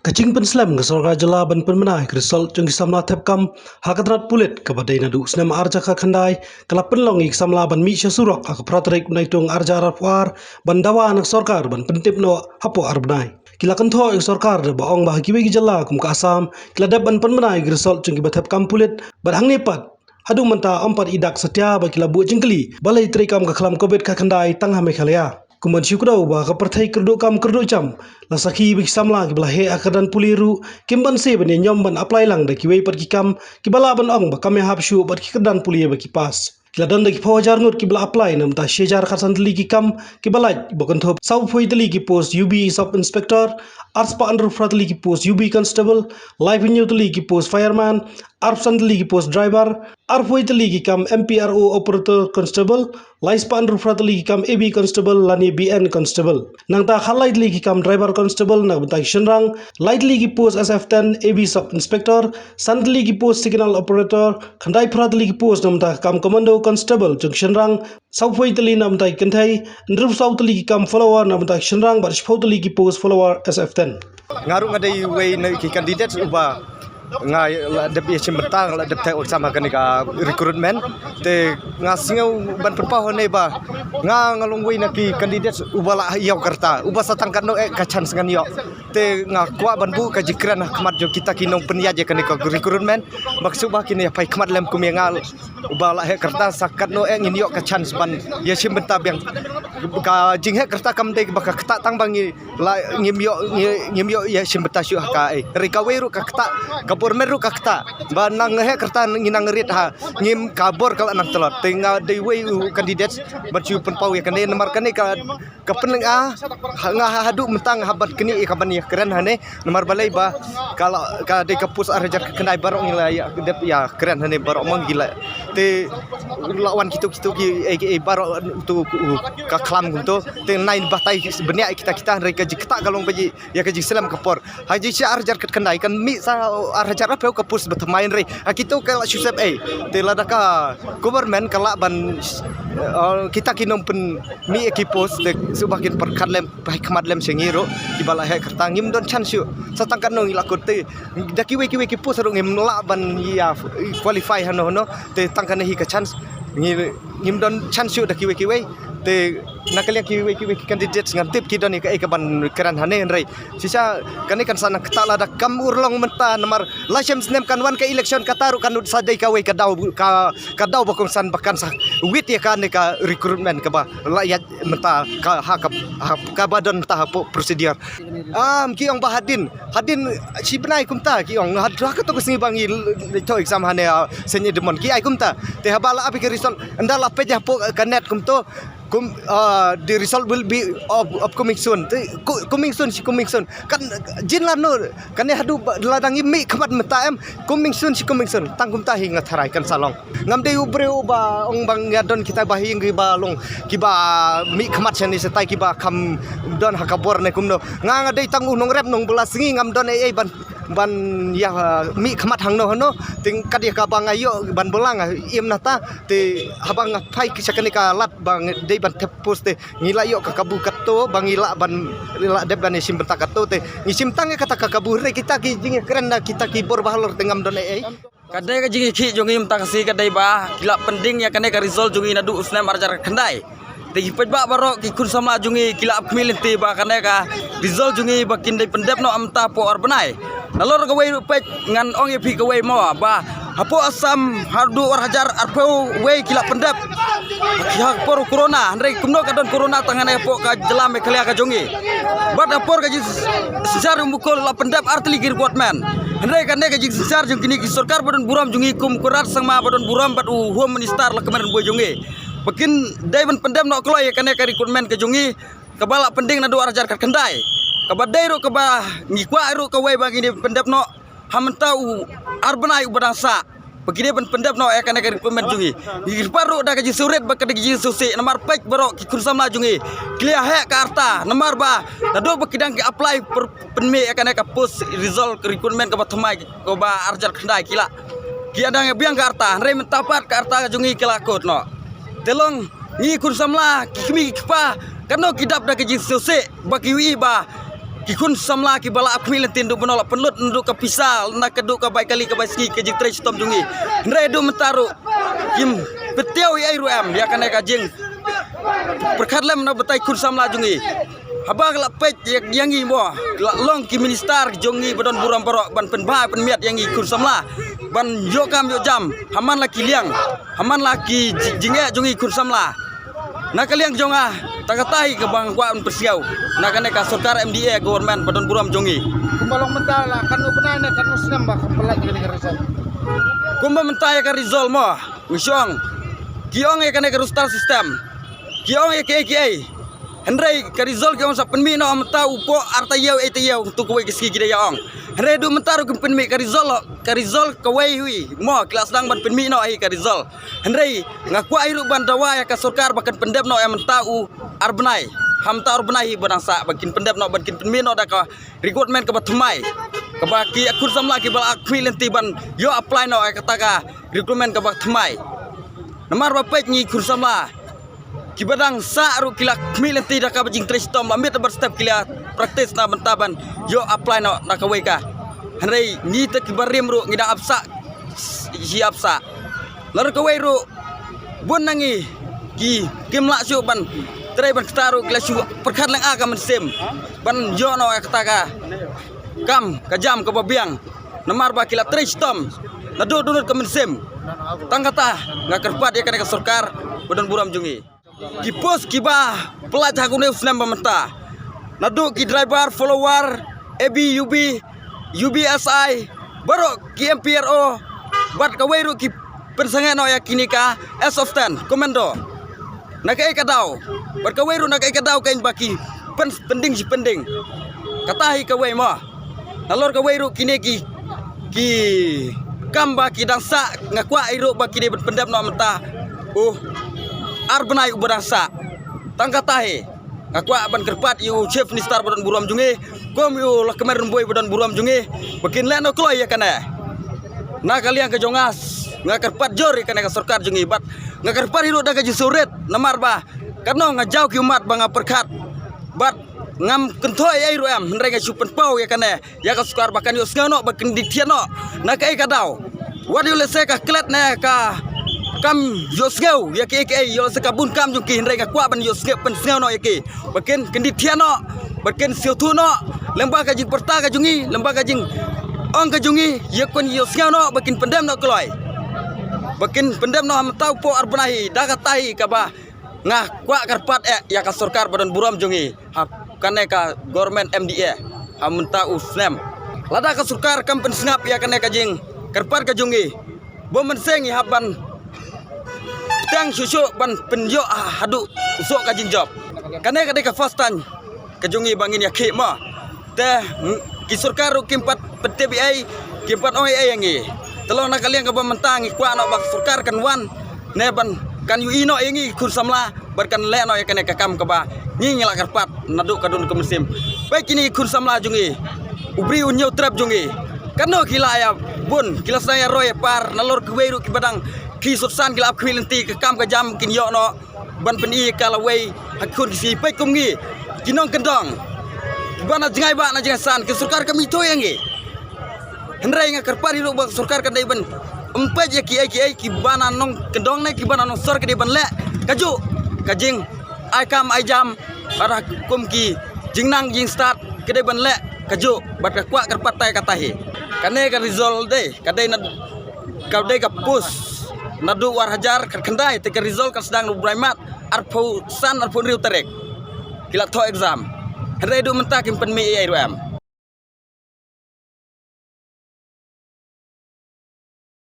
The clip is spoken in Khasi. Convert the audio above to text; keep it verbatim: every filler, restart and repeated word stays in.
Ka jingpynslem ka sorkar jylla ban pynbna ïa ka result jong ki samla thep kam ha ka tnat pulit kaba dei naduh u snem ar hajar khatkhyndai, ka la pynlong ïa ki samla ban mih sha surok ha ka phra tarik u Naitung ar hajar arphew ar, ban dawa na ka sorkar ban pyntip noh hapoh ar bnai. Ki la kynthoh ïa ka sorkar da ba ong ba ha kiwei ki jylla kum ka Assam ki la dep ban pynbna ïa ka result jong kiba thep kam pulit, bad hangne pat haduh mynta ym pat i dak satia ba ki la buh jingkylli balei treikam ka khlam covid khatkhyndai tang ha Meghalaya. Kum ban shu kdew ba ka pyrthei kyrduh kam kyrduh jam, la sakhi ba ki samla kiba la heh ha ka kyrdan pule ruh kim banse ban ïa ñiom ban apply lang da kiwei pat ki kam kiba lah ban ong ba kam ïahap shuh bad ki kyrdan pule ba ki pass. Ki la don da ki phew hajar ngut kiba la apply, na bynta shi hajar khatsan tylli ki kam kiba lait, ba kynthup sawphew wei tylli ki post U B sub inspector, arspah hynriew phra tylli ki post U B constable, laiphew hynñiew tylli ki post fireman, arphew san tylli ki post driver, arphew wei tylli ki kam M P R O operator constable, laispah hynriew phra tylli ki kam A B constable lane B N constable. Nangta khatlai tylli ki kam driver constable na ka bynta ki shynrang, lai tylli ki post S F ten A B sub inspector, san tylli ki post signal operator, khyndai phra tylli ki post na ka bynta ki kam commando constable jong ki shynrang, sawphew wei tylli na ka bynta ki kynthei, hynriew saw tylli ki kam follower na ka bynta ki shynrang bad shiphew tylli ki post follower S F ten. Nga ruh nga dei uwei na ki candidate uba nga la dep ïashim bynta, nga la dep theh exam ha kane ka recruitment. Te nga sngew ban pynpaw hangne ba nga, nga long uwei na ki candidate uba la ïoh ka rta, uba sa tang katno eh ka chance ngan ïoh. Te nga kwah ban buh ka jingkren ha khmat jong kita ki nongpynïaid ïa kane ka recruitment, ba ka shuh ba kin ïa phai khmat lem kum ïa nga uba la heh ka rta, sa katno eh ngin ïoh ka chance ban ïashim bynta biang. Ka jingheh ka rta kam dei ba ka ktah tang ba ngi la ngim ïoh, ngi, ngim ïoh ïashim bynta shuh ha ka ei. Hynrei kawei ruh ka ktah, ka bor met ruh ka ktah. Ba nang heh ka rta ngi nang rit ha, ngim, ka bor ka la nang tlot. Te nga dei uwei u candidate ban shu pynpaw ïa kane, namar kane ka, ka pynlong ah, ha, nga ha, haduh mynta nga hap ban knieh ïa ka ban ïakren hangne. Namar balei ba ka la, ka dei ka post ar hajar khatkhyndai baroh ngi la ïa dep ïakren hangne baroh ma ngi la. Te la wan kito kito ki, eh, ki, eh, baroh tu, ka khlam kumto. Te nai batai bniah kita kita, hynrei ka jingktah ka long ba ji ïa ka jingslem ka por. Ha ji shi ar hajar khatkhyndai kan mih sa ar hajar arphew ka post ba thymmai, hynrei ha kito ka la shu sep ei. Te lada ka government ka lah ban, eh, kita ki nongpynmih ïa ki post, te shuh ba kin pyrkhat lem, phai khmat lem sha ngi ruh kiba la heh ka rta, ngim don chance shuh. Sa tang katno ngi la kut, te da kiwei kiwei ki post ruh ngim lah ban ïa qualify hano hano. Te tang kane hi ka chance, ngi, ngim don chance shuh da kiwei kiwei. Te na ka liang kiwei kiwei ki candidates ngan tip ki don ïa kaei kaban kren hangne, hynrei shisha kane kan sa nang ktah lada kam urlong mynta, namar la shem snem kan wan ka election, kata ruh kan sa dei kawei ka daw, ka, ka daw ba kongsan ba kan sa wit ïa kane ka recruitment kaba la ïaid mynta ka, ha ka, ha kaba don mynta hapoh procedure. Am, ki ong ba hadien, hadien shi bnai kumta ki ong, ha, ha kato ka sngi ba ngi l-, l-, thoh exam hangne, ah, Saint Edmund, ki ai kumta. Te haba la ap ïa ka result, ynda la peit hapoh ka net kumto, kum, ah, the result will be of, of coming soon. Te, co-, coming soon, shi coming soon. Kan jin lano, kane haduh ba, lada ngi mih khmat mynta em, coming soon, shi coming soon. Tang kumta hi nga tharai kan sa long. Ngam dei u briew ba ong ba nga don kita bahaïing kiba long, kiba mih khmat shane shatai, kiba kham don ha ka bor ne kumno. Nga, nga dei tang u nongrep nongbylla sngi, ngam don ei ei ban, ban ïa, uh, mih khmat hangno hangno. Te kat ïa kaba nga ïoh ban bylla nga im nangta. Te haba nga phai sha kane ka lad ba nga dei ban thep post, te ngi la ïoh ka kabu katto ba ngi lah ban, lah dep ban ïashim bynta katto, te ngi shim tang ïa kata ka kabu, hynrei kita ki jingkren na kita ki bor bahalor te ngam don ei ei. Ka dei ka jingïakhih jong ngi mynta ka sngi ka dei ba ki la pynding ïa kane ka result jong ngi naduh u snem ar hajar khatkhyndai. Te ki paidbah baroh, ki khun samla jong ngi ki la ap khmih lynti ba kane ka result jong ngi ba kin dei pyndep noh mynta hapoh ar bnai. Nalor kawei ruh peit ngan ong ïa phi kawei mo ba hapoh Assam haduh ar hajar arphew wei ki la pyndep ha ka por u corona, hynrei kumno ka don corona tang hangne hapoh ka jylla Meghalaya ka jong ngi. Bad ha por ka jingsynshar u Mukul la pyndep ar tylli ki recruitment. Hynrei kane ka jingsynshar jong kine ki sorkar ba don burom jong ngi kum u Conrad Sangma ba don burom bad u Home Minister Lahkmen Rymbui jong ngi, ba kin dei ban pyndep noh kloi ïa kane ka recruitment ka jong ngi kaba la pynding naduh ar hajar khatkhyndai. Kaba dei ruh kaba ngi kwah ruh kawei ba ngi dei ban pyndep noh ha mynta u ar bnai uba dang sah, ba ki dei ban pyndep noh ïa kane ka recruitment jong ngi. Ngi kyrpad ruh da ka jingsngewrit bad ka jingsngewsih, namar peit baroh ki khun samla jong ngi ki la heh ka rta, namar ba naduh ba ki dang ki apply pyn-, pynmih ïa kane ka post result recruitment kaba thymmai, kaba ar hajar khatkhyndai, ki la, ki dang ïa biang ka rta, hynrei mynta pat ka rta ka jong ngi ki la kut noh. Te long ngi khun samla, ki kmie ki kpa, katno ki dap da ka jingsngewsih ba ki ïohi ba Ki khun samla kiba la ap khmih lynti naduh mynno la pynlut naduh ka pisa na ka duh ka bai kali ka bai sngi ka jingtrei shitom jong ngi. Hynrei haduh mynta ruh kim pyntiaw ei ei ruh em ïa kane ka jingpyrkhat lem na batai khun samla jong ngi. Haba ka la peit ïa, ïa ngi mo, la long ki minister jong ngi ba don burom baroh ban pynbha pynmiat ïa ngi khun samla ban ïoh kam ïoh jam ha man la ki liang, ha man la ki ji-, jingeh jong ngi khun samla. Na ka liang jong nga, tang kata hi kaba nga kwah ban pynsngew na kane ka sorkar M D A government ba don burom jong ngi. Kumba long mynta la katno bnai ne katno snem ba ka pynlait ïa kane ka result? Kumba mynta ïa ka result mo, ngi shu ong, ki ong ïa kane ka roster system, ki ong ïa kiei kiei. Hynrei ka result ki ong sa pynmih noh mynta u poh ar taïew ei taïew, tu kawei ka sngi ki da ïa ong. Hynrei haduh mynta ruh kim pynmih ka result, ka result kawei hi mo, ki la sdang ban pynmih noh hi ka result. Hynrei nga kwah hi ruh ban dawa ïa ka sorkar ba kan pyndep noh ïa mynta u ar bnai. Ha mynta ar bnai hi ba dang sah ba kin pyndep noh, ba kin pynmih noh da ka recruitment kaba thymmai, kaba ki khun samla kiba la ap khmih lynti ban ïoh apply noh ïa kata ka recruitment kaba thymmai. Namar ba peit ngi khun samla kiba dang sah ruh ki la khmih lynti da kaba jingtrei shitom, la miet bad step ki la practice na bynta ban ïoh apply noh na kawei ka. Hynrei ngi te kiba rim ruh ngi dang ap sah, shi ap sah. Lada kawei ruh bun na ngi ki kim lah shuh ban trei ban kta ruh ki la shu pyrkhat lynga ka mynsiem ban ïoh noh ïa kata ka kam ka jam kaba biang. Namar ba ki la trei shitom naduh dohnud ka mynsiem. Tang kata nga kyrpad ïa kane ka sorkar ba don burom jong ngi. Ki post kiba pynlait ha kane u snem ba mynta, naduh ki driver, follower, A B, U B, U B S I, baroh ki M P R O, bad kawei ruh ki pynsangeh noh ïa kine ka S of ten commando. Na kaei ka daw? Bad kawei ruh na kaei ka daw ka ïing ba ki pyn-, pynding shi pynding. Kata hi kawei mo. Nalor kawei ruh kine ki, ki kam ba ki dang sah, nga kwah hi ruh ba kine ban pyndep noh mynta u ar bnai uba dang sah. Tang kata hi nga kwah ban kyrpad ïa u Chief Minister ba don burom jong ngi, kum ïa u Lahkmen Rymbui ba don burom jong ngi, ba kin leh noh kloi ïa kane. Na ka liang ka jong nga, nga kyrpad jur ïa kane ka sorkar jong ngi bad nga kyrpad hi ruh da ka jingsngewrit, namar ba katno nga jaw ki ummat ba nga pyrkhat bad ngam kynthoh ei ruh em, hynrei nga shu pynpaw ïa kane ïa ka sorkar ba kan ïohsngew noh, ba kin dei thiah noh. Na kaei ka daw? Wat ïoh lehse ka klet ne ka kam ïohsngew ïa kiei kiei, ïoh lehse ka bun kam jong ki, hynrei nga kwah ban ïohsngew, pynsngew noh ïa ki ba kin, kin dei thiah noh, ba kin sngewthuh noh lyngba ka jingpyrta ka jong ngi, lyngba ka jingong ka jong ngi, ïa kin ïohsngew noh ba kin pyndep noh kloi, ba kin pyndep noh ha mynta u poh ar bnai hi. Da kata hi kaba nga kwah kyrpad eh ïa ka sorkar ba don burom jong ngi, ha kane ka government M D A ha mynta u snem. Lada ka sorkar kam pynsngap ïa kane ka jingkyrpad ka jong ngi, bun mynsiem ngi hap ban bteng shuh shuh ban pynïoh ha, haduh u soh ka jingjop. Kane ka dei ka first time ka jong ngi ba ngin ïakhih mo. Te, mm, ki sorkar ruh kim pat pyntip ei ei, kim pat ong ei ei ïa ngi. Te long na ka liang kaba mynta ngi kwah noh ba ka sorkar kan wan ne ban, kan ïohi noh ïa ngi khun samla bad kan leh noh ïa kane ka kam kaba ngi, ngi la kyrpad naduh ka dun ka mynsiem. Peit kine khun samla jong ngi, u briew u hynñiew trep jong ngi, katno ki la ïa bun, ki la sdang ïa roi ïa par, nalor kiwei ruh kiba dang, ki sut san ki la ap khmih lynti, ka kam ka jam kin ïoh noh ban pyni ka lawei ha ki khun ki sngi. Peit kum ngi ki nongkyndong, kiba na jngai bah na jngai san, ki sorkar kam ithuh ïa ngi. Hynrei nga kyrpad hi ruh ba sorkar kan dei ban, ym peit ïa kiei kiei, kiba na nongkyndong ne kiba na nongsor ka dei ban leh kajuh ka jing ai kam ai jam, bad ha kum ki jingnang jingstad ka dei ban leh kajuh, bad ka kwah kyrpad tai kata hi. Kane ka result dei, ka dei na, ka dei ka post naduh ar hajar khatkhyndai, te ka result kan sdang naduh u bnai March arphew san arphew hynriew tarik ki la thoh exam. Hynrei haduh mynta kim pynmih ei ei ruh em.